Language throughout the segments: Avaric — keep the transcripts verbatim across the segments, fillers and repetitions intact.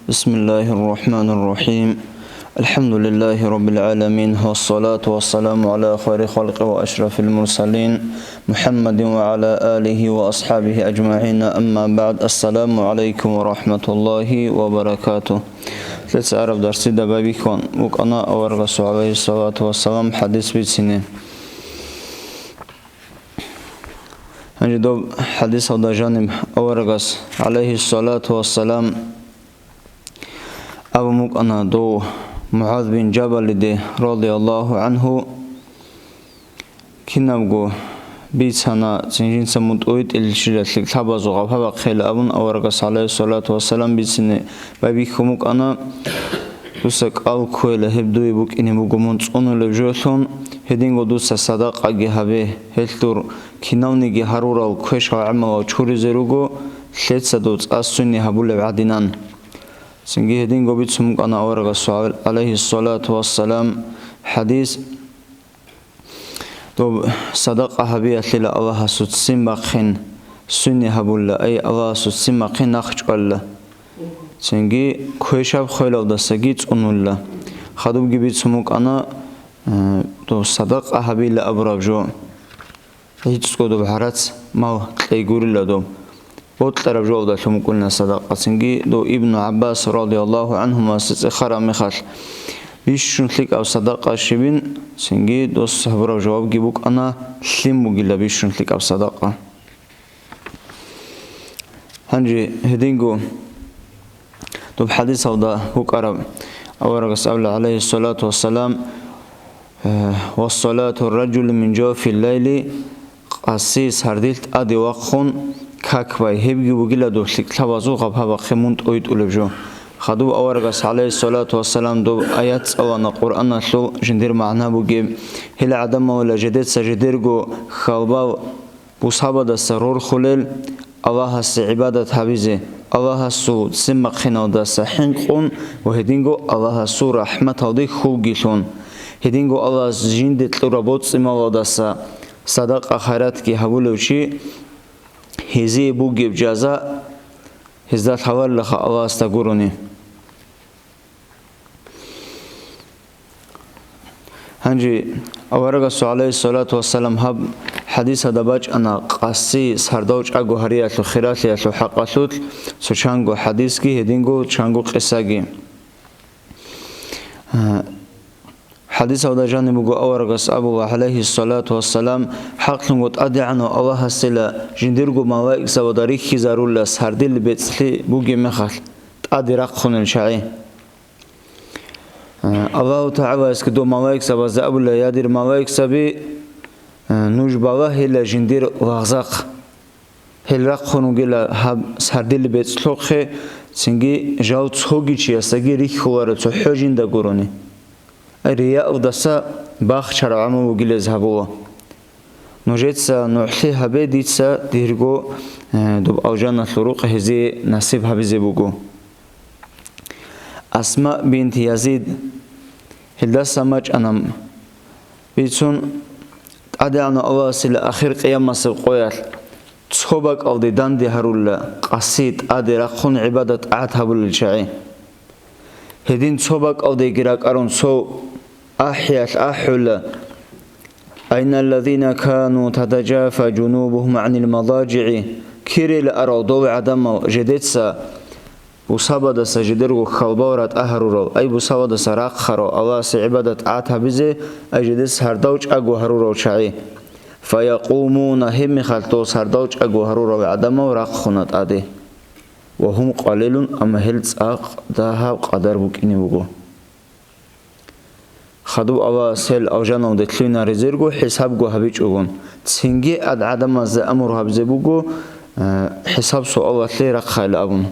بسم الله الرحمن الرحيم. الحمد لله رب العالمين، والصلاة والسلام على خير خلق وأشرف المرسلين محمد وعلى آله وأصحابه أجمعين. أما بعد. السلام عليكم ورحمة الله وبركاته. Лъеца араб дарсида байбихьун букӀана аварагасул, гӀалайгьи ссалату вассалам, хӀадис бицине. Гьанже доб хӀадисалда жаниб аварагас, гӀалайгьи ссалату вассалам, абун букӀана дов МугӀаз бин Жабалиде, радияллагьу гӀангьу, кинабго бицана, цин жинца мун тӀовитӀилищила лъикӀлъабазул гъаб гьабахъейила абун, аварагас, гӀалайгьи ссалату вассалам, бицине байбихьун букӀана: «Дуса кӀал кквейила, гьеб дуе букӀине буго мун цӀунулеб жолъун, гьединго дуца садакъаги гьабе, гьелъ дур киналниги гьарурал квешал гӀамалал чуризе руго, лъеца дов цӀа суйни гьабулеб гӀадинан». Цинги гьединго бицун букӀана аварагасул, гӀалайгьи ссалату вассалам, хӀадис: «Доб садакъа гьабиялъила Аллагьасул ццин бахъин суйни гьабула, ай, Аллагьасул ццин бахъин нахъчӀвалла. Цинги квешаб хвелалдасаги цӀунулла». Хадубги бицун букӀана, э, доб садакъа гьабила абураб жо. ГӀицӀго доб гӀарац мал кьей гурила доб. Бокьараб жоалдалъун букӀуна садакъа. Цинги дов Ибну ГӀаббас, радияллагьу гӀангьума, цӀехараб мехалъ, бищун лъикӀаб садакъа щибин, цинги дос гьабураб жавабги букӀана: «Лъим бугила бищун лъикӀаб садакъа». Гьанже гьединго доб хӀадисалда букӀараб аварагас абула, гӀалайгьи ссалату вассалам, э, «Ва салату раджули мин жавфил лайли», къаси сардилъ тӀаде вахъун как бай, гьебги бугила доб лъикӀлъабазул гъаб гьабахъе мун тӀовитӀулеб жо. Хадуб аварагас, гӀалайгьи ссалату вассалам, доб аят цӀалана Къуръаналъул жиндир магӀна бугеб, гьел гӀадамалила жедеца жедерго хьалбал бусабадаса рорхулел Аллагьасе гӀибадат гьабизе, Аллагьасул ццин бахъиналдаса хӀинкъун ва гьединго Аллагьасул рахӀматалде хьулгилъун. Гьединго Аллагьас жинде кьураб боцӀи-малалдаса садакъа-хайратги гьабулев чи, гьезие бугеб жаза гьезда лъаларилаха Аллагьасда гурони. Гьанже аварагасул, гӀалайгьи ссалату вассалам, гьаб хӀадисалда бачӀана къаси сардав чӀаго гьариялъул хиралъиялъул хӀакъалъулъ цо чанго хӀадисги, гьединго чанго къисаги. ХӀадисалда жаниб буго, аварагас абула, гӀалайгьи ссалату вассалам, хӀакълъунго ТӀадегӀанав Аллагьасила жиндирго малаикзабада рихьизарула сардил бецӀлъи бугеб мехалъ тӀаде рахъунел чагӀи. Аллагьу ТагӀалаясги дов малаикзабазда абула: «Я дир малаикзаби, нуж балагьила жиндир лагъзахъ». Гьел рахъун ругела гьаб сардил бецӀлъухъе, цинги жал цоги чиясдаги рихьуларо цохӀо жинда гурони. Ай, рияалдаса бахчараб гӀамал бугилез гьабула. Нужеца нугӀлъи гьабе дица дирго, э, доб алжаналъул рукъ гьезие насиб гьабизе буго. Асма бинт Язид, гьелдаса мачӀанам бицун, ТӀадегӀанав Аллагьасила ахир къиямасеб къоялъ цо бакӀалде данде гьарула къаси тӀаде рахъун гӀибадат-тӀагӀат гьабулел чагӀи. Гьедин цо бакӀалдеги ракӀарун цо ахӀиялъ ахӀула: «Айналлазина кану татажафа жунубухум гӀанил мадажигӀи», кирел арал дов гӀадамал жедеца бусабадаса жидерго хьалбал ратӀа гьарурал, ай, бусабадаса рахъарал, Аллагьасе гӀибадат-тӀагӀат гьабизе, ай, жедес гьардав чӀаго гьарурал чагӀи. Фаякъумуна, гьебмехалъ дос гьардав чӀаго гьарурал гӀадамал рахъуна тӀаде. Ва гьум къалилун, амма гьел цӀакъ дагьаб къадар букӀине буго. Хадуб Аллагьас гьел алжаналде лъугьинарезерго хӀисабго гьабичӀогун, цинги ад гӀадамазда амру гьабизе буго, э, хӀисаб-суалалъе рахъайилан абун.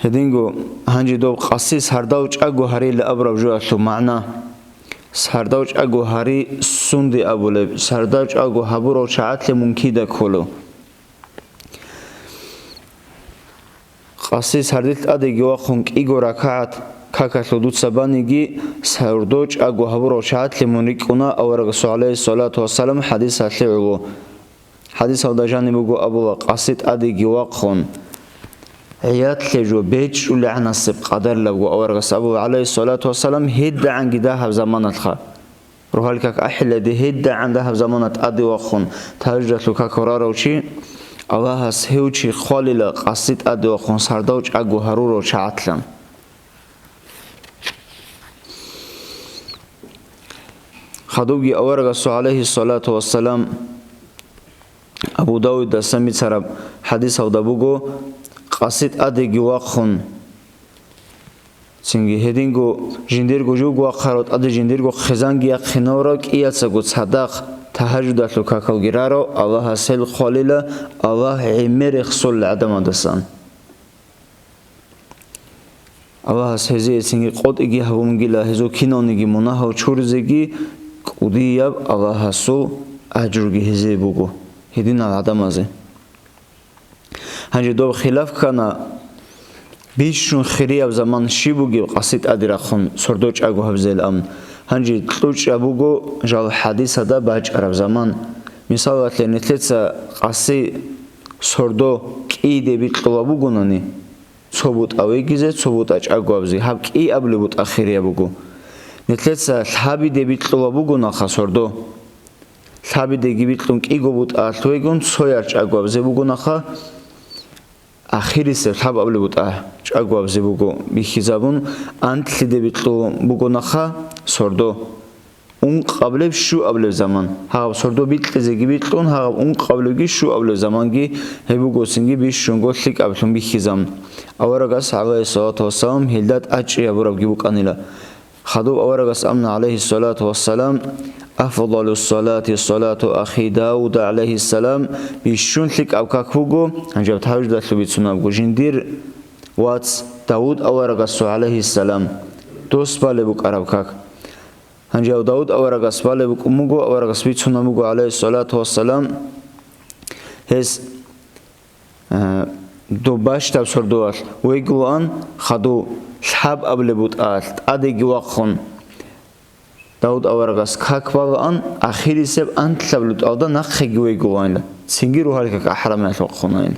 Гьединго гьанже доб къаси сардав чӀаго гьарила абураб жоялъул магӀна. Сардав чӀаго гьари сунде абулеб, сардав чӀаго гьабурав чагӀатлъи мун кида кколев? Къаси сардилъ тӀадеги вахъун кӀиго ракагӀат какалъув дуца баниги, сардав чӀаго гьабурав чагӀатлъи мун рикӀкӀуна аварагасул, гӀалайгьиссалату вассалам, хӀадисалъе гӀоло. ХӀадисалда жаниб буго абула, къаси тӀадеги вахъун, гӀиятлъе жо бечӀчӀулегӀанасеб къадарилабго аварагас абула, гӀалайгьиссалату вассалам, гьедигӀанги дагьаб заманалъха. Рогьалил как ахӀиллади гьедигӀан дагьаб замана тӀаде вахъун, тажжалъул как гьорарав чи, Аллагьас гьев чи хъвалила къаси тӀаде вахъун сардав чӀаго гьарурав чагӀатлъан. Хадубги аварагасул, гӀалайгьиссалату вассалам, Абу Давуддасан бицараб хӀадисалда буго, къаси тӀадеги вахъун, цинги гьединго жиндирго жуг вахъарав тӀаде жиндирго хъизанги яхъинаврав кӀияцаго цадахъ тагьажудалъул какалги рарав, Аллагьас гьел хъвалила, Аллагь гӀемер рехсолел гӀадамадасан. Аллагьас гьезие цинги къотӀиги гьабунгила, гьезул киналниги мунагьал чуризеги кӀудияб Аллагьасул ажруги гьезие буго гьединал гӀадамазе. Гьанже доб хилаф ккана, бищун хирияб заман щиб бугеб къаси тӀаде рахъун сордо чӀаго гьабзел амн. Гьанже кьучӀаб буго жал хӀадисада бачӀараб заман. Мисалалъе, нилъеца къаси сордо кӀийде бикьула бугонани, цо бутӀа вегизе, цо бутӀа чӀаго абзе, гьаб кӀи абулеб бутӀа хирияб буго. Нилъеца лъабиде бикьула бугонаха сордо. Лъабидеги бикьун кӀиго бутӀа алъ вегун, цояр чӀаго абзе бугонаха, ахирисеб лъаб абулеб бутӀа чӀаго абзе буго бихьизабун, анлъиде бикьун бугонаха сордо. Ункъаблеб, щуаблеб заман. Гьаб сордо бикьизеги бикьун, гьаб ункъаблебги щуаблеб заманги гьеб буго цинги бищунго лъикӀаблъун бихьизабун. Аварагас, гӀалайгьиссалату вассалам, гьелда тӀачӀи гьабурабги букӀанила. Хадуб аварагас амна, гӀалайгьиссалату вассалам, афдалу салати салату ахи Давуда, гӀалайгьиссалам, бищун лъикӀаб как буго, гьанжеб тажжудалъул бицунабго, жиндир вац Давуд аварагасул, гӀалайгьиссалам, дос балеб букӀараб как. Гьанже гьав Давуд аварагас балеб букӀун буго, аварагас бицунаб буго, гӀалайгьиссалату вассалам, гьес, э, доб бащдаб сордоялъ вегулаан, хадув лъаб абулеб бутӀаялъ тӀадеги вахъун, Давуд аварагас как балаан, ахирисеб анлъаб лутӀалда нахъеги вегулаанила, цинги рогьалил как ахӀрамиялъ вахъунаанила.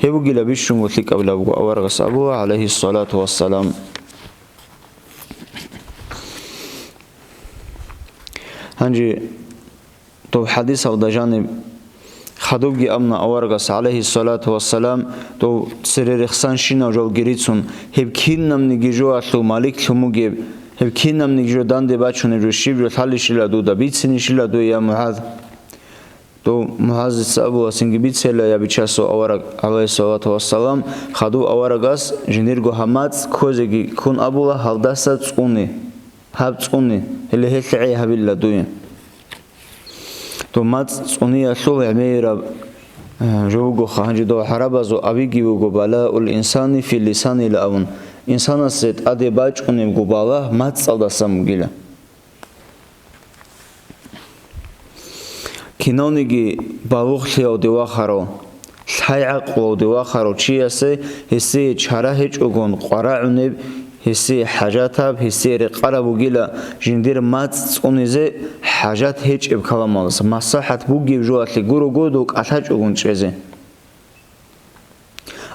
Гьеб бугила бищунго лъикӀабилабго аварагас абула, гӀалайгьиссалату вассалам. Гьанже дов хӀадисалда жаниб хадубги амна аварагас, гӀалайгьиссалату вассалам, дов цере рехсанщинав жалги рицун, гьеб кинабниги жоялъул маликлъун бугеб, гьеб кинабниги жо данде бачунеб жо щиб жо лъалищила дуда, бицинищила дуе, я МугӀаз? Дов МугӀазица абула, цинги бицела, я Бичасул авараг, гӀалайгьиссалату вассалам, хадув аварагас жиндирго гьаб мацӀ ккозеги ккун абула, гьалдаса цӀуне, гьаб цӀуне, гьеле гьелъ гӀей гьабила дуе. Дов мацӀ цӀуниялъул гӀемераб, э, жо бугоха, гьанже дов гӀарабазул абиги буго, балаул инсани фи лисанила абун, инсанасе тӀаде бачӀунебго балагь мацӀалдасан бугила. Кинавниги балугълъиявде вахарав, лъай-гӀакълуявде вахарав чиясе гьесие чара гьечӀогун къварагӀунеб, гьесие хӀажатаб, гьесие рекъараб бугила жиндир мацӀ цӀунизе хӀажат гьечӀеб каламалдаса, маслахӀат бугеб жоялъе гурого дов кӀалъачӀогун чӀезе.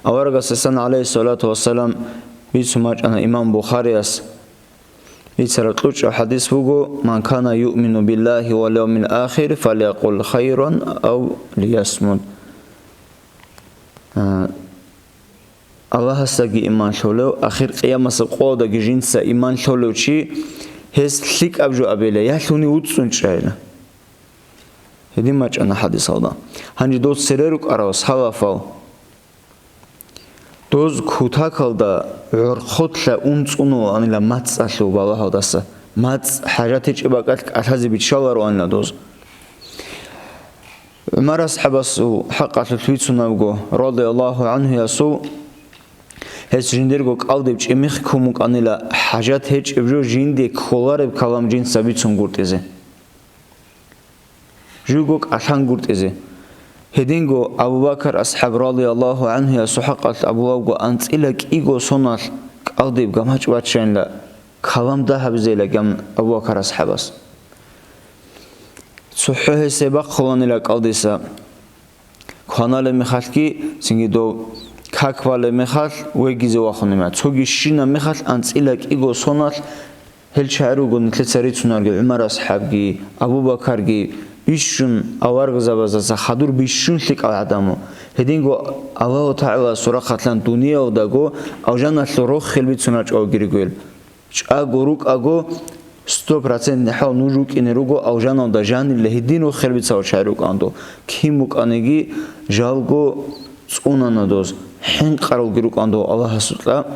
Аварагасдасан, гӀалайгьиссалату вассалам, бицун бачӀана имам Бухарияс, бицараб кьучӀаб хӀадис буго: «Ман кана юъмину биллагьи вал явмил ахир, фалякъул хайран ав лиясмут». А, Аллагьасдаги иман лъолев, ахир къиямасеб къоялдаги жинца иман лъолев чи, гьес лъикӀаб жо абила, я лъугьни вуцӀцӀун чӀайила. Гьедин бачӀана хӀадисалда. Гьанже дов цере рукӀарал салафал, доз кутакалда гӀорхъолъа ун цӀунулаанила мацӀалъул балагьалдаса, мацӀ хӀажат гьечӀеб бакӀалъ кӀалъазе биччалароанила доз. ГӀумар асхӀабасул хӀакъалъулъ бицунабго, радияллагьу гӀанхуясул, гьес жиндирго кӀалдиб чӀимихъ ккун букӀанила, хӀажат гьечӀеб жо жинде кколареб калам жинца бицун гуртӀизе. Жуго кӀалъан гуртӀизе. Гьединго Абу Бакар асхӀаб, радияллагьу гӀанхуясул хӀакъалъ абулабго, анцӀила кӀиго соналъ кӀалдиб гамачӀ баччанила, калам дагьабизейилан Абу Бакар асхӀабас. цохӀо гьесие бахъуланила кӀалдиса. Кваналеб мехалъги, цинги дов как балеб мехалъ вегизе вахунеб мехалъ, цоги щинаб мехалъ анцӀила кӀиго соналъ гьел чагӀи руго нилъеца рицунарги, ГӀумар асхӀабги, Абу Бакарги, бищун аварагзабаздаса хадур бищун лъикӀал гӀадаму. Гьединго Аллагьу ТагӀаласул рахъалъан дуниялдаго алжаналъул рохел бицунарчӀоги ругел. ЧӀаго рукӀаго, сто процент нихӀал нуж вукӀине руго алжаналда жанилла гьедин рохел бицал чагӀи рукӀандул. Кин букӀаниги жалго цӀунана доз, хӀинкъаралги рукӀандул Аллагьасукьа.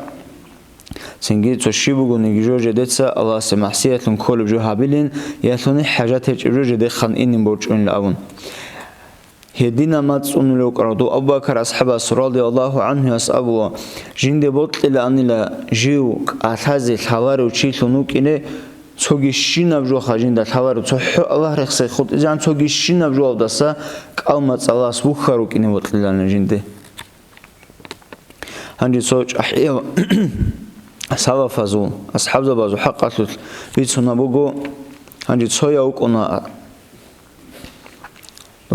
Цинги цо щиб бугониги жо жедеца Аллагьасе махсиялъун кколеб жо гьабилин, ялъуни хӀажат гьечӀеб жо жедехъан инин борчӀунила абун. Гьединаб мацӀ цӀунулев вукӀарав дов Абу Бакар асхӀабас, радияллагьу гӀанхуяс, абула: «Жинде бокьилаанила жив кӀалъазе лъаларев чилъун вукӀине, цоги щинаб жоха жинда лъаларев, цохӀо Аллагь рехсей хутӀизегӀан, цоги щинаб жоалдаса кӀал мацӀалас бухьа рукӀине бокьилаанила жинде». Гьанже цо чӀахӀиял салафазул, асхӀабзабазул хӀакъалъулъ бицунаб буго, гьанже цояв вукӀуна,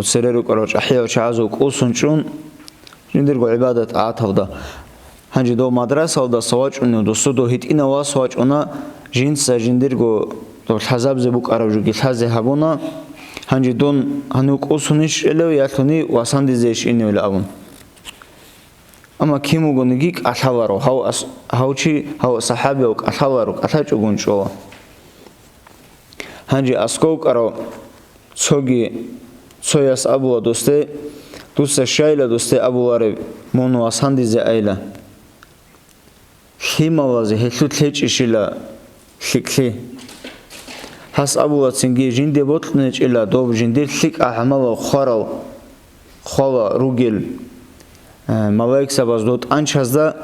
цере рукӀарал чӀахӀиял чагӀазул кӀусун чӀун, жиндирго гӀибадат-тӀагӀаталда. Гьанже дов мадрасалдаса вачӀунев досудо гьитӀинав вас вачӀуна, жинца жиндирго дов лъазабзе букӀараб жоги лъазе гьабуна, гьанже дун гьанив кӀусунищ чӀелев, ялъуни васандизейищ иневил абун. Амма кин вугониги кӀалъаларо, гьав ас-, гьав чи, гьав сахӀабияв кӀалъаларо, кӀалъачӀогун чӀола. Гьанже аскӀов вукӀарав цоги, цояс абула досде: «Дуца щайила досде абулареб, мун васандизе айила? Лъималазе гьелъул лъечӀищила лъикӀлъи». Гьас абула цинги: «Жинде бокьунечӀила доб жиндир лъикӀа гӀамалал хварал, хвала ругел, э, малаикзабаз дов тӀанчазда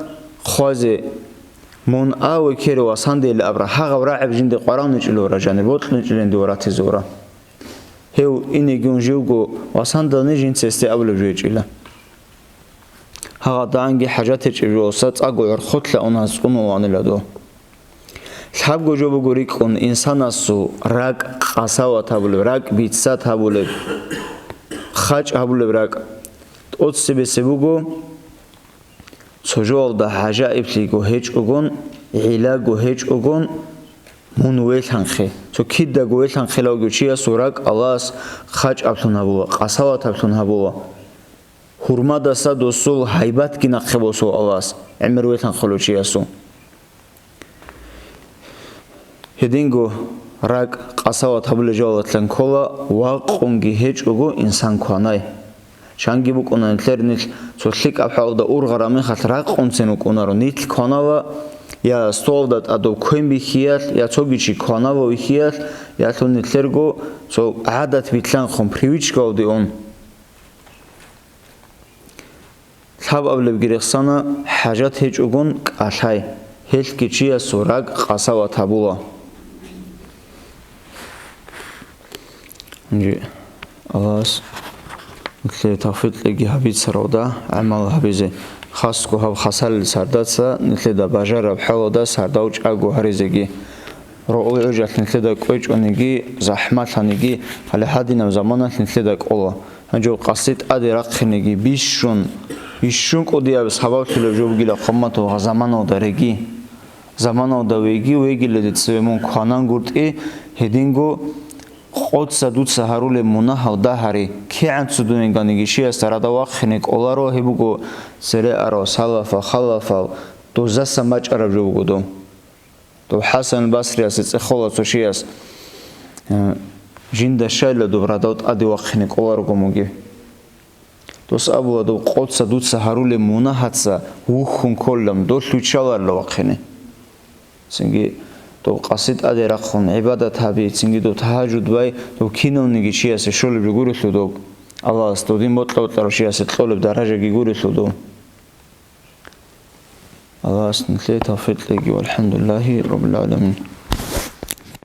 хъвазе, мун а векере васандейилан абра, гьагъаб рагӀаб жинде къваравничӀилавра жанир, бокьуничӀилан див ратизе вара». Гьев инеги ун живго васандани жинца гьесде абулеб жо гьечӀила. ГьагъадагӀанги хӀажат гьечӀеб жоялдаса цӀакъго гӀорхъолъа уназ цӀунуланила дов. Лъабго жо буго рикӀкӀун инсанасул ракӀ къасават гьабулеб, ракӀ бицат гьабулеб, хачӀ гьабулеб ракӀ. ТӀоцебесеб буго, цо жоялда гӀажаиблъиго гьечӀогон, гӀилаго гьечӀогон, мун велъанхъе. Цо кидаго велъанхъилавги чиясул ракӀ Аллагьас хачӀаблъун гьабула, къасаватаблъун гьабула. Гьурмадаса досул гьайбатги нахъе босула Аллагьас, гӀемер велъанхъулев чиясул. Гьединго ракӀ къасават гьабулел жалалъан ккола вакъунги гьечӀого инсан кванай. Чанги букӀуна нилъер нилъ цо лъикӀаб хӀалда ургъараб мехалъ ракъунцин вукӀунаро. Нилъ кванала я столалда тӀадуб квен бихьиялъ, я цоги чи кванала вихьиялъ, ялъун нилъерго цо гӀадат билълъанхъун, привычкалде ун. Лъабабилебги рехсана, хӀажат гьечӀогун кӀалъай, гьелъги чиясул ракӀ къасават гьабула. Гьанже Аллагьас нилъее тавфикъги гьабицаралда гӀамал гьабизе, хасго гьаб хасалил сардаца нилъеда бажараб хӀалалда сардав чӀаго гьаризеги. Рогъул гӀужалъ нилъеда кӀвечӀониги, захӀмалъаниги, гьале гьадинаб заманалъ нилъеда кӀола. Гьанже къаси тӀаде рахъинеги бищун, бищун кӀудияб сабаблъулеб жо бугила хъумматул гьа заманалда реги. Заманалда веги, вегиледе цеве мун кванангуртӀи, гьединго къоца дуца гьарулеб мунагьал дагьари, кигӀан цо дунеганиги чиясда рада вахъине кӀоларо, гьеб буго цере арал салафа-халафал дозасан бачӀараб жо буго дов. Дов ХӀасан Басриясе цӀехола цо чияс, э, жинда щайла доб радал тӀаде вахъине кӀоларого муги. Дос абула, доб къоца дуца гьарулеб мунагьаца вухьун кколилан, долъ виччаларила вахъине. Цинги доб къаси тӀаде рахъун гӀибадат гьаби, цинги доб тагьажуд бай, доб кинавниги чиясе щолеб жо гурелъул доб. Аллагьас додин бокьа-бокьарав чиясе кьолеб даражаги гурелъул доб. Аллагьас нилъее тавфикъ кьеги, валхӀамдулиллагьи раббил гӀаламин.